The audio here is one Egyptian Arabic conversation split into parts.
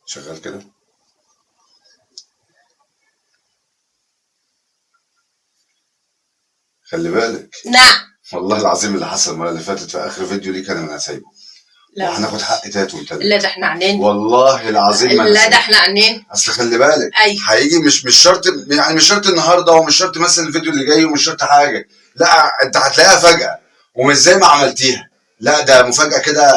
شغال كده. خلي بالك. نعم. والله العظيم اللي حصل المرة اللي فاتت في اخر فيديو ليك انا سايبه. لا وهناخد حق تاتو وتلات. لا ده احنا عنين. والله العظيم ما لا ده احنا عنين. اصل خلي بالك. ايوه هيجي مش شرط، يعني مش شرط النهارده ومش شرط مثلا الفيديو اللي جاي ومش شرط حاجة، لا انت هتلاقيها فجاة ومش زي ما عملتيها، لا ده مفاجاة كده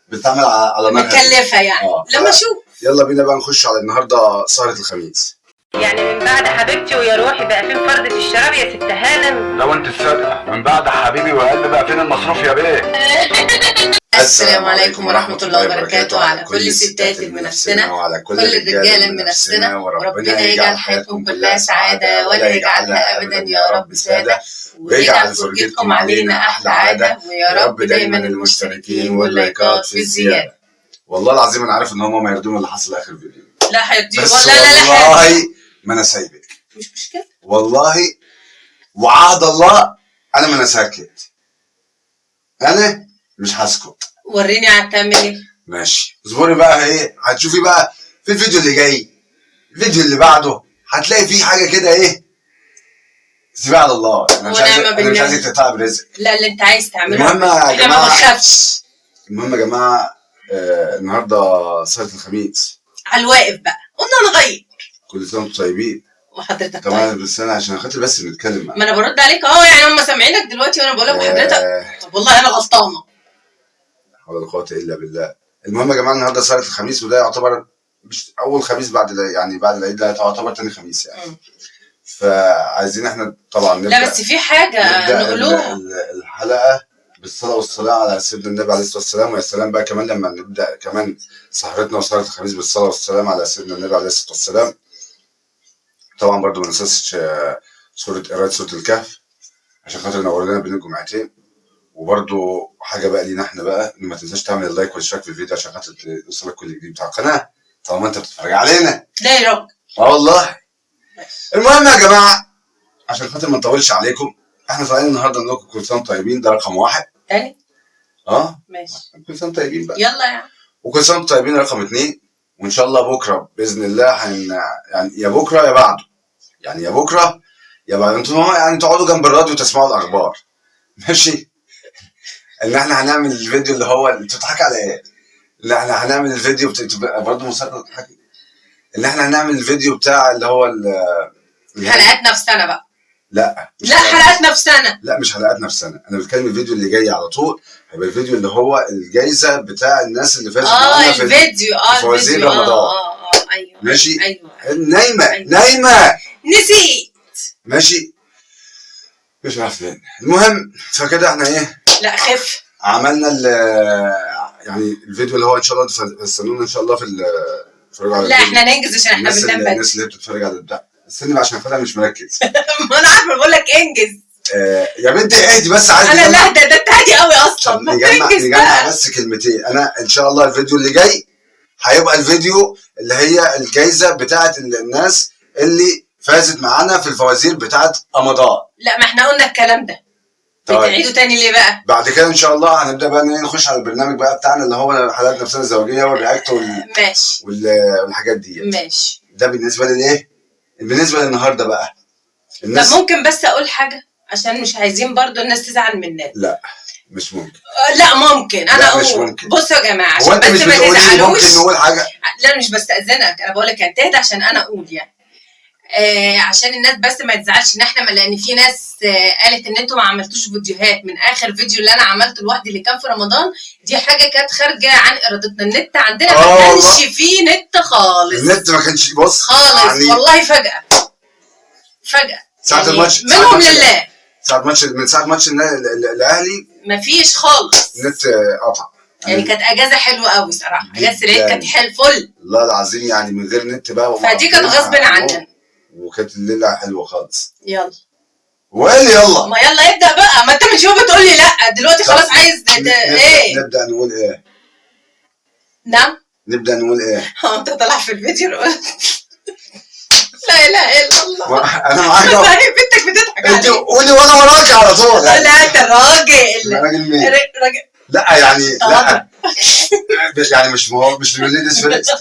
بتتعمل على نار متكلفه يعني. لما اشوف. يلا بينا بقى نخش على النهارده سهره الخميس. يعني من بعد حبيبتي ويا روحي بقى فين فردة الشراب يا ست هانم؟ لو انت الصادقة من بعد حبيبي وقلبي بقى فين المصروف يا بيه؟ السلام عليكم ورحمة الله وبركاته على كل الستات المنافسنا وعلى كل كل الرجالة المنافسنا، وربنا يجعل حياتكم كلها سعادة ولا يجعلها أبدا يا رب سادة، ويجعل فرجتكم علينا أحلى عادة، ويا رب دايما المشتركين واللايكات في الزيادة. والله العظيم انا عارف ان هم ما يرضون اللي حصل اخر فيديو. لا هيرضيوا، بس لا لا لا والله ما انا سايبك. مش مشكلة والله وعهد الله انا ما انا ساكت، انا مش هسكت. وريني هتعمل ايه. ماشي اصبري بقى، ايه هتشوفي بقى في الفيديو اللي جاي، الفيديو اللي بعده هتلاقي فيه حاجة كده ايه. سيبها على الله، انا مش عايز، انا مش عايزك تقطعي برزقك. لا اللي انت عايز تعمله. المهم يا جماعة ما تخافش. المهم يا جماعة النهارده سهره الخميس على الواقف بقى، قلنا نغير. كل سنة وانتم طيبين. وحضرتك طبعا طيب. بس انا عشان خاطر بس بنتكلم. ما انا برد عليك اهو، يعني هم سامعينك دلوقتي وانا بقول لك وحضرتك. طب والله انا غلطانة. لا حول ولا قوة الا بالله. المهم يا جماعة النهارده سهره الخميس، وده يعتبر مش اول خميس بعد يعني بعد العيد، لا يعتبر تاني خميس يعني. فعايزين احنا طبعا نبدا. لا بس في حاجة نقولوها. الحلقة بالصلاة والسلام على سيدنا النبي عليه الصلاة والسلام. ويا سلام بقى كمان لما نبدا كمان سهرتنا وسهره الخميس بالصلاة والسلام على سيدنا النبي عليه الصلاة والسلام. طبعا برضو ما ننساش سورة قراءة سورة الكهف عشان خاطر نور لنا بين الجمعتين. وبرضو حاجة بقى لينا احنا بقى، ما تنساش تعمل ال like والاشتراك في الفيديو عشان خاطر يوصلك كل جديد بتاع القناة طالما انت بتتفرج علينا. لا يا رب. اه والله. المهم يا جماعة عشان خاطر ما نطولش عليكم، احنا طالعين النهارده نقول لكم كل سنة طيبين، ده رقم واحد. تاني؟ ماشي. كل سنة طيبين بقى. يلا يعني. وكل سنة طيبين رقم 2، وان شاء الله بكره باذن الله يعني يا بكره يا بعده، يعني يا بكره يا بعده، انتوا يعني تقعدوا جنب الراديو وتسمعوا الاخبار. ماشي؟ ان احنا هنعمل الفيديو اللي هو انت بتضحك على ايه؟ ان احنا هنعمل الفيديو برضه مسابقة بتضحكي. ان احنا هنعمل الفيديو بتاع اللي هو حلقاتنا في سنة بقى. لا لا حلقاتنا في سنة. لا مش حلقاتنا في سنة، انا بتكلم الفيديو اللي جاي على طول، هيبقى الفيديو اللي هو الجايزة بتاع الناس اللي فازت معانا في الفيديو فوازير رمضان. ايوه ماشي. ايوه نايمة. أيوة. نايمة نسيت. ماشي مش عارف فين. المهم فكده احنا ايه؟ لا خف عملنا يعني الفيديو اللي هو ان شاء الله تستنونا ان شاء الله في اتفرجوا على لا احنا ننجز عشان احنا بننام بدري. الناس اللي بتتفرج على البتاع استني بقى عشان انا مش مركز. ما انا عارفه بقول لك انجز. يا بنتي اهدي بس، عايز انا لا ده انت هادي قوي اصلا. ما تنجز نجمع بس كلمتين. انا ان شاء الله الفيديو اللي جاي هيبقى الفيديو اللي هي الجايزة بتاعه الناس اللي فازت معانا في الفوازير بتاعه رمضان. لا ما احنا قلنا الكلام ده. طيب. بتعيده تاني ليه بقى؟ بعد كده ان شاء الله هنبدا بقى نخش على البرنامج بقى بتاعنا اللي هو حلقات نفسنا الزوجية وال react ماشي والحاجات دي. ماشي. ده بالنسبة للايه؟ بالنسبة للنهاردة بقى. الناس طب ممكن بس اقول حاجة عشان مش عايزين برضو الناس تزعل مننا. لا مش ممكن. لا ممكن انا اقول. مش ممكن. بصوا يا جماعة عشان بس ما تزعلوش. ممكن نقول حاجة؟ لا مش بستاذنك، انا بقول لك انتهت عشان انا اقول يعني. عشان الناس بس ما تزعلش ان احنا، لان في ناس قالت ان انتوا ما عملتوش فيديوهات من اخر فيديو اللي انا عملته لوحدي اللي كان في رمضان، دي حاجة كانت خارجه عن ارادتنا. النت عندنا ما كانش فيه نت خالص. النت ما كانش بص خالص يعني والله. فجاة ساعة يعني الماتش منهم لله. ساعة ماتش، من ساعة ماتش الاهلي ما فيش خالص، النت قطع يعني. كانت اجازه حلوة قوي صراحة، اجازه العيد كانت حلوة فل والله العظيم، يعني من غير نت بقى، فدي كانت غصب عننا وكانت الليلة حلوة خالص. يلا وقال يلا ما يلا ابدا بقى، ما انت من شوية بتقول لي لا دلوقتي خلاص عايز ايه؟ نبدا نقول ايه؟ نعم نبدا نقول ايه؟ هو انت طالع في الفيديو. لا اله الا الله. انا معاك. بنتك بتضحك عليك. انت قولي وانا وراكي على طول. لا انت راجل. راجل مين؟ راجل. لا يعني لا. يعني مش هو مش ladies first.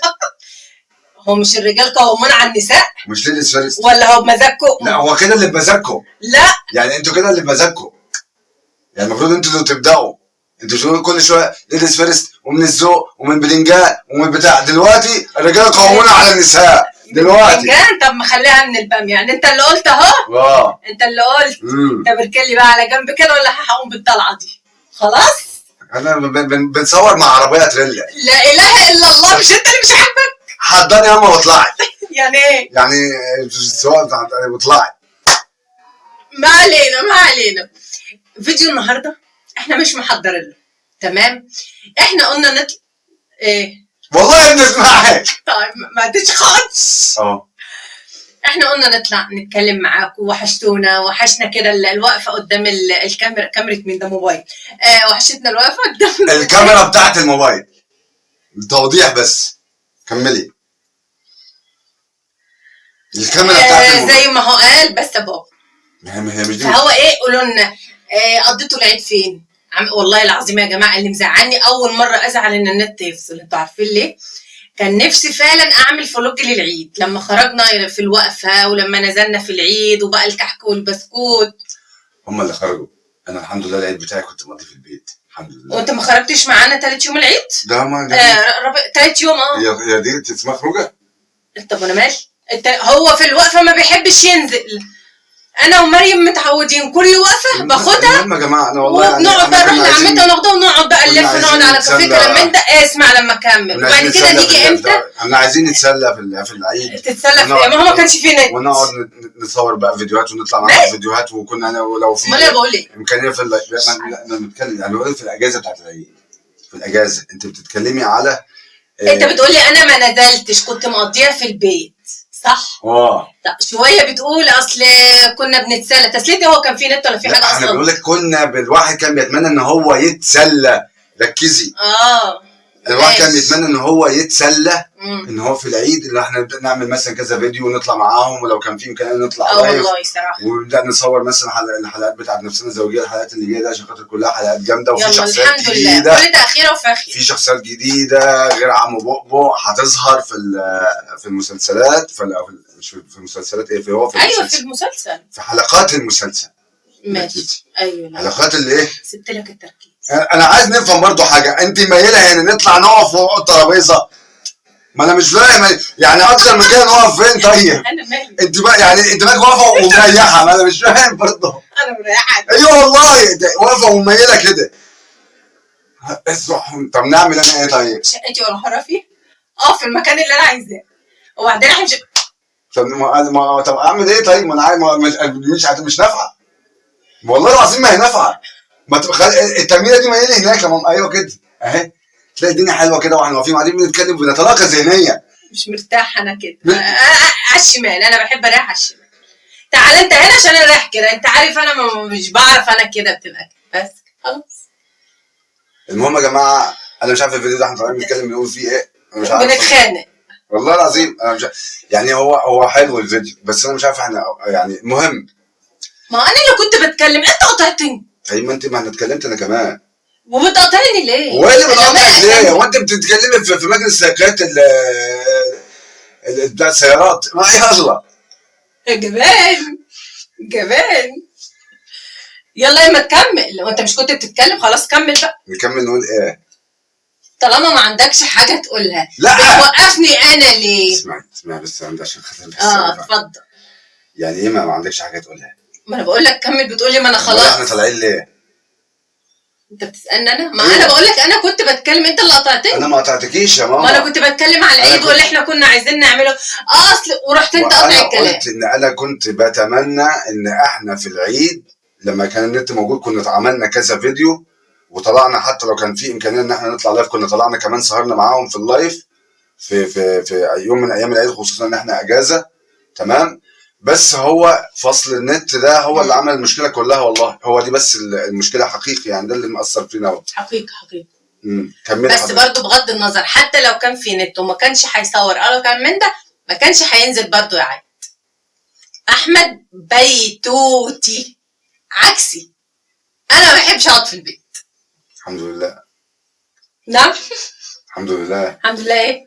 هو مش الرجال قوامون على النساء؟ مش ladies first. ولا هو بمزاجكم؟ لا هو كده اللي بمزاجكم. لا يعني انتوا كده اللي بمزاجكم، يعني المفروض انتوا اللي تبداوا. انتوا شو كل شوية ladies first ومن الذوق ومن بلنجان ومن بتاع. دلوقتي الرجالة قوامون على النساء دلوقتي. بلنجان؟ طب ما خليها من الباميه، يعني انت اللي قلت اهو. انت اللي قلت. طب اركلي بقى على جنب كده ولا هقوم بالطلعه دي؟ خلاص انا بنصور مع عربية تريلا. لا اله الا الله. مش انت اللي مش عاجبك؟ حضرني ياما واطلعي. يعني ايه؟ يعني السواق واطلعي. ما علينا ما علينا. فيديو النهارده احنا مش محضرين له، تمام؟ احنا قلنا نطلع ايه؟ والله بنسمعك. طيب ما تشخطش. احنا قلنا نطلع نتكلم معاكم، وحشتونا، وحشنا كده الوقفة قدام الكاميرا. كاميرا مين ده؟ موبايل. وحشتنا الوقفة قدام الكاميرا بتاعت الموبايل. توضيح بس، كملي. الكاميرا بتاعت الموبايل زي ما هو قال بس يا بابا. ما هي مش دي. فهو ايه؟ قولوا لنا قضيتوا العيد فين؟ والله العظيم يا جماعة اللي مزعلني اول مرة ازعل ان النت يفصل. انتوا عارفين ليه؟ كان نفسي فعلا اعمل فلوج للعيد لما خرجنا في الوقفة ولما نزلنا في العيد وبقى الكحك والبسكوت. هم اللي خرجوا، انا الحمد لله العيد بتاعي كنت مقضي في البيت الحمد لله. وانت ما خرجتش معانا ثالث يوم العيد؟ ده ما ثالث يوم. هي دي اسمها خروجه؟ طب انا مالي؟ انت هو في الوقفة ما بيحبش ينزل. انا ومريم متعودين كل وقفه باخدها المهم يا جماعة انا والله وبنقعد بقى نروح لعمتها وناخدها ونقعد بقى نلف ونقعد على كافيه كلام من ده. اسمع لما اكمل. وبعد كده نيجي امتى؟ احنا عايزين نتسلى في العيد. تتسلى في ايه؟ ما هو ما كانش فيه نت. ونقعد نصور بقى فيديوهات ونطلع معاهم فيديوهات. وكنا انا ولو في امال انا بقول ايه؟ امكانية في انا بنتكلم يعني في الاجازة بتاعت العيد. في الاجازة انت بتتكلمي على انت بتقولي انا ما نزلتش كنت مقضيها في البيت، صح؟ طب شوية بتقول اصل كنا بنتسلى. تسليتي هو كان في نت ولا في حاجة اصلا؟ احنا بنقول لك كنا الواحد كان بيتمنى ان هو يتسلى. ركزي. الواحد كان بيتمنى ان هو يتسلى، ان هو في العيد اللي احنا نبدا نعمل مثلا كذا فيديو ونطلع معاهم، ولو كان في امكانية نطلع live والله صراحة، ونبدا نصور مثلا الحلقات بتاعت نفسنا الزوجية، الحلقات اللي جاية دي عشان خاطر كلها حلقات جامدة. وفي شخصيات جديدة كل تاخيره وفي اخير، في شخصيات جديدة غير عمو بؤبؤ هتظهر في المسلسلات، في المسلسلات ايه؟ في هو في ايوه في المسلسل، في حلقات المسلسل. ماشي. ايوه حلقات اللي ايه؟ سبت لك التركيز. انا عايز نفهم برضو حاجة، انت مايلة هنا نطلع نقف فوق الترابيزة؟ ما انا مش فاهم يعني اكتر من كده نقف فين طيب؟ انا مالي؟ انت بقى يعني انت مالك واقفة ومريحه؟ ما انا مش فاهم برضو. انا مريحه. ايوه والله انت واقفة ومميله كده. طب نعمل انا ايه طيب؟ شقتي ولا حره فيها؟ في المكان اللي انا عايزاه. وبعدين احنا مش طب ما طب اعمل ايه طيب؟ ما انا عايز مش نافعة والله العظيم، ما هي نافعة. ما التمرينه دي مايلة هناك يا ماما. ايوه كده اهي، تلاقي الدنيا حلوة كده واحنا واقفين قاعدين بنتكلم بنتلاقى ذهنيا. مش مرتاحة انا كده على الشمال، انا بحب اريح على الشمال. تعال انت هنا عشان اريح كده، انت عارف انا مش بعرف انا كده بتبقى كده بس خلاص. المهم يا جماعة انا مش عارف الفيديو ده احنا طالعين بنتكلم بنقول فيه ايه، انا مش عارف. بنتخانق والله العظيم انا مش عارف. يعني هو حلو الفيديو بس انا مش عارف احنا يعني. المهم ما انا اللي كنت بتكلم انت قطعتني. طيب ما انت ما انا اتكلمت انا كمان. وبتقاطعني ليه؟ هو اللي بتقاطعك ليه؟ هو انت بتتكلمي في مجلس سياقات بتاع السيارات؟ ما يلا جبان جبان. يلا يا ما تكمل، لو انت مش كنت بتتكلم خلاص كمل بقى. نكمل نقول ايه؟ طالما ما عندكش حاجة تقولها لا بتوقفني انا ليه؟ اسمعي اسمعي بس عندي عشان خاطر بس. اتفضل. يعني ايه ما عندكش حاجة تقولها؟ ما انا بقول لك كمل، بتقول لي ما انا خلاص. احنا طالعين ليه؟ انت بتسالني انا؟ ما انا بقول لك انا كنت بتكلم، انت اللي قطعتني. انا ما قطعتكيش يا ماما. ما انا كنت بتكلم على العيد واللي احنا كنا عايزين نعمله اصل، ورحت انت قاطع الكلام. قلت ان انا كنت بتمنى ان احنا في العيد لما كان النت موجود كنا عملنا كذا فيديو وطلعنا، حتى لو كان في امكانية ان احنا نطلع live كنا طلعنا كمان، سهرنا معاهم في ال live في في في يوم من ايام العيد، خصوصا ان احنا اجازه. تمام. بس هو فصل النت ده هو اللي عمل المشكلة كلها والله، هو دي بس المشكلة حقيقي يعني، ده اللي مأثر فينا هو. حقيقي حقيقي. كملي. بس برضو بغض النظر حتى لو كان في نت وما كانش هيصور او كان من ده ما كانش هينزل برضو يا عاد. احمد بيتوتي عكسي، انا ما بحبش اقعد في البيت. الحمد لله. نعم. الحمد لله. الحمد لله ايه؟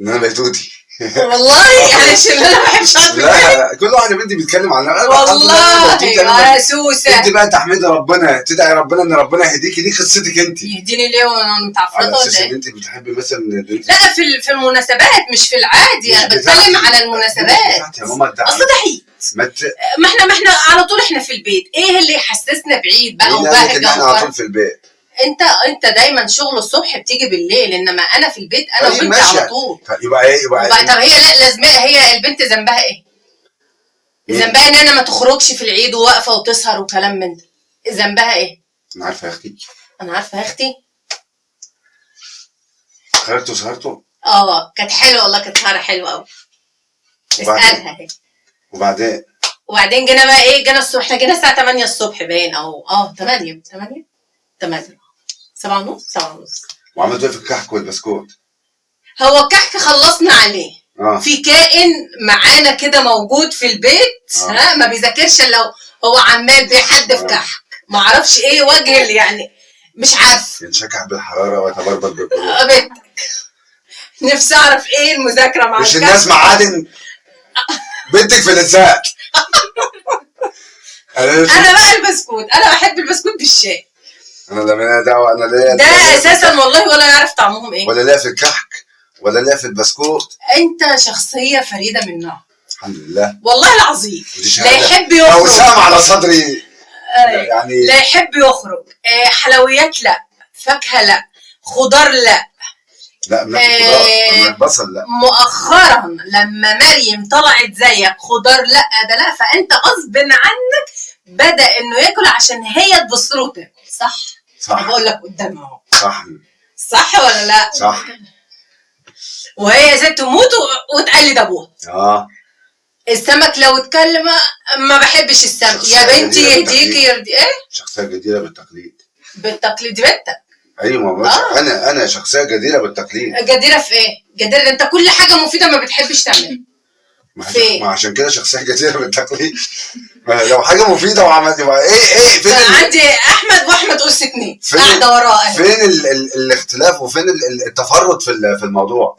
ان انا بيتوتي. والله يعني عشان انا ما بحبش اقعد في البيت. لا، كل واحد يا بنتي بيتكلم عن والله يا سوسة. انت بقى تحمدي ربنا، تدعي ربنا ان ربنا يهديكي، دي قصتك انت. يهديني ليه وانا متعفرطه على ولا اساس ايه؟ ان انت بتحبي مثلا. لا في المناسبات مش في العادي، انا بتكلم على المناسبات. يا ماما اصل ده عيد، ما احنا على طول احنا في البيت، ايه اللي يحسسنا بعيد بقى وبهجة؟ احنا على طول في البيت. انت دايما شغل الصبح بتيجي بالليل، انما انا في البيت انا وبنتي على طول. يبقى ايه؟ يبقى طب هي لا لازم، هي البنت ذنبها ايه؟ ذنبها ان انا ما تخرجش في العيد وواقفه وتسهر وكلام من ده، ذنبها ايه؟ انا عارفه يا اختي. انا عارفه يا اختي. خرجتوا وسهرتوا؟ اه كانت حلوة والله، كانت سهره حلوة قوي. اسالها اهي. وبعدين جينا بقى ايه؟ جينا الصبح، احنا جينا الساعة 8 الصبح باين، او 8 8 8 7:30 7:30. وعملتوا ايه في الكحك والبسكوت؟ هو الكحك خلصنا عليه. في كائن معانا كده موجود في البيت، ها ما بيذاكرش الا هو عمال بيحدف كحك، ما اعرفش ايه وجه اللي يعني مش عارف. ينشكح بالحرارة ويتبربر بالبرود. بنتك نفسي اعرف ايه المذاكرة مع مش الناس معادن بنتك في الانسان. انا بقى البسكوت، انا بحب البسكوت بالشاي. انا لا ليا دعوه، انا ليا ده اساسا والله ولا يعرف طعمهم ايه، ولا ليا في الكحك ولا ليا في البسكوت. انت شخصية فريدة من نوعها. الحمد لله والله العظيم. لا يحب يخرج، وسام على صدري يعني، لا يحب يخرج، حلويات لا، فاكهة لا، خضار لا، لا من البصل لا. مؤخرا لما مريم طلعت زيك خضار لا ده لا، فانت غصب عنك بدا انه ياكل عشان هي تبص له وتاكل. صح؟ صح. بقول لك قدامها اهو. صح صح ولا لا؟ صح. وهي زي تموت وتقلد ابوها. السمك لو اتكلم ما بحبش السمك يا بنتي، يهديكي يرضي ايه؟ شخصية جديرة بالتقليد. بالتقليد بنتك. ايوه ما انا شخصية جديرة بالتقليد. جديرة في ايه؟ جديرة انت كل حاجة مفيدة ما بتحبش تعملها. ما عشان كده شخصية جديرة بالتقليد. لو حاجة مفيدة وعملت يبقى ايه فين عندي احمد واحمد اس 2 قاعدة وراه. فين الاختلاف وفين التفرد في الموضوع؟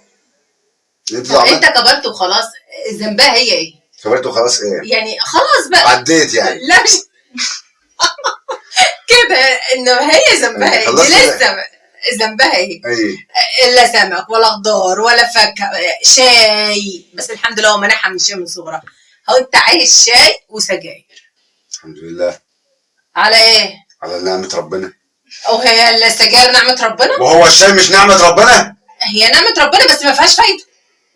انت كبرت وخلاص، ذنبها هي ايه؟ كبرت وخلاص ايه؟ يعني خلاص بقى عديت يعني. لا مش كده، انه هي ذنبها ايه؟ دي لسه ذنبها ايه؟ لا سمك ولا خضار ولا فاكهة، شاي بس الحمد لله هو منعها من الشاي من صغرها. هو انت عايز شاي وسجاير. الحمد لله. على ايه؟ على نعمة ربنا. وهي السجاير نعمة ربنا؟ وهو الشاي مش نعمة ربنا؟ هي نعمة ربنا بس ما فيهاش فايدة،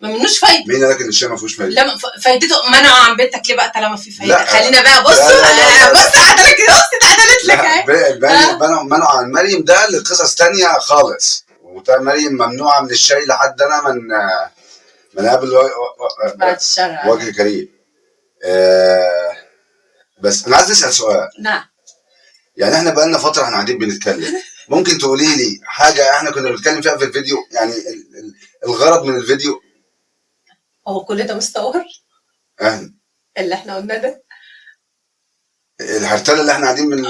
ما منوش فايدة. مين قال لك ان الشاي ما فيهوش فايدة؟ لا فايدته منعه عن بنتك ليه بقى طالما في فايدة؟ خلينا بقى بصوا بص عدلك، بص اتعدلت لك اهي. منعه عن مريم ده لقصص تانية خالص. ومريم ممنوعة من الشاي لحد انا من قبل وجه كريم. بس انا عايز اسال سؤال. نعم. يعني احنا بقالنا فترة احنا قاعدين بنتكلم، ممكن تقولي لي حاجة احنا كنا بنتكلم فيها في الفيديو؟ يعني الغرض من الفيديو؟ هو كل ده مستور؟ اهلا اللي احنا قلناه ده، الهرتله اللي احنا قاعدين من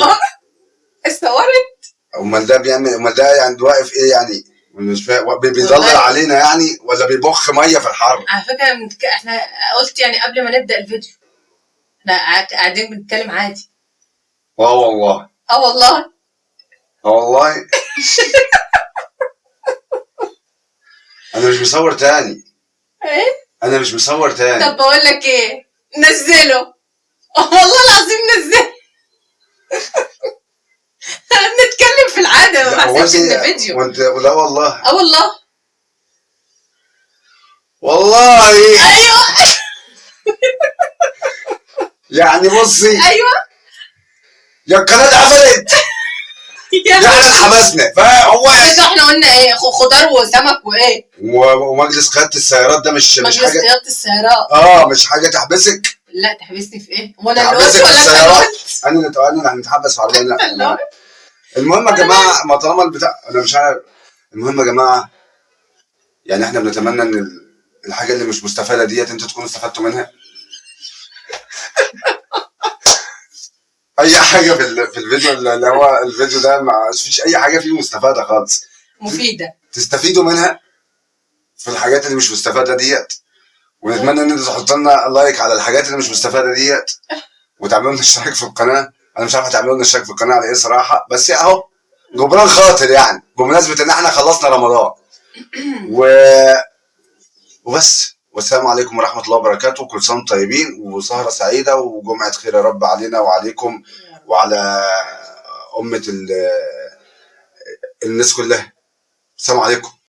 استورت. امال ده بيعمل، امال ده يعني واقف ايه يعني؟ مش فاهم، بيضلل علينا يعني ولا بيبخ مية في الحر؟ على فكرة احنا قلت يعني قبل ما نبدا الفيديو احنا قاعدين بنتكلم عادي. والله. والله. والله. انا مش مصور تاني. ايه؟ انا مش مصور تاني. طب بقول لك ايه؟ نزله. والله العظيم نزله. احنا بنتكلم في العادة، ما حسيتش ان فيديو. وانت لا والله. والله. والله. ايوه. يعني بصي. ايوه. يا القناة اتقفلت. يا احنا اتحبسنا. فهو احنا قلنا ايه؟ خضار وسمك وايه؟ ومجلس قيادة السيارات ده مش مجلس حاجة. قيادة السيارات. مش حاجة تحبسك. لا تحبسني في ايه؟ وانا اللي قلت ولا انت قلت؟ انا اللي هنتحبس في عربية. لا. المهم يا جماعة، ما طالما البتاع انا مش عارف. المهم يا جماعة، يعني احنا بنتمنى ان الحاجة اللي مش مستفادة ديت انتوا تكونوا استفدتوا منها. اي حاجة في الفيديو اللي هو الفيديو ده ما فيش اي حاجة فيه مستفادة خالص، مفيدة تستفيدوا منها. في الحاجات اللي مش مستفادة ديت، ونتمنى ان انتوا تحطوا لنا like على الحاجات اللي مش مستفادة ديت، وتعملوا لنا اشتراك في القناة. انا مش عارف هتعملوا لنا اشتراك في القناة على ايه صراحة، بس اهو جبران خاطر يعني، بمناسبة ان احنا خلصنا رمضان. وبس، والسلام عليكم ورحمة الله وبركاته. كل سنة وانتم طيبين، وسهره سعيدة، وجمعه خير يا رب علينا وعليكم وعلى امه الناس كلها. السلام عليكم.